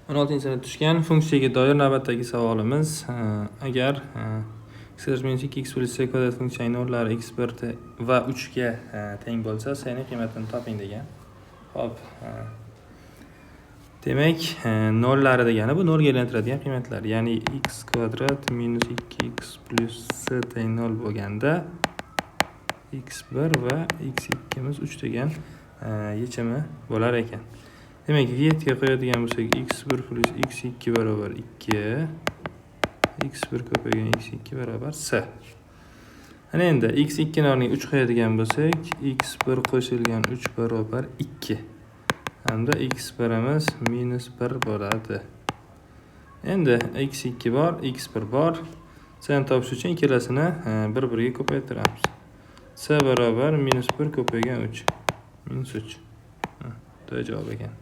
16-sinfda tushgan funksiyaga doir navbatdagi savolimiz, agar x kvadrat minus 2x plyus c kvadrat funksiyaning nollari x1 va 3 ga teng bo'lsa, c ning qiymatini toping degan. Xo'p, demak, nollari degani bu nolga aylantiradigan qiymatlar, ya'ni x kvadrat minus 2x plyus c teng 0 bo'lganda x1 va x2 imiz 3 degan yechimi bo'lar ekan. Demak, vet ga qo'yadigan bo'lsak, x1 plyus x2 barobar 2, x1 ko'paygan x2 barobar c. Ana endi x2 ni o'rniga 3 qo'yadigan bo'lsak, x1 qo'shilgan 3 barobar 2. Hamda x1imiz minus 1 bo'ladi. Endi x2 bor, x1 bor. C ni topish uchun ikkalasini bir-biriga ko'paytiramiz. C barobar minus 1 ko'paygan 3. Minus 3. D javob ekan.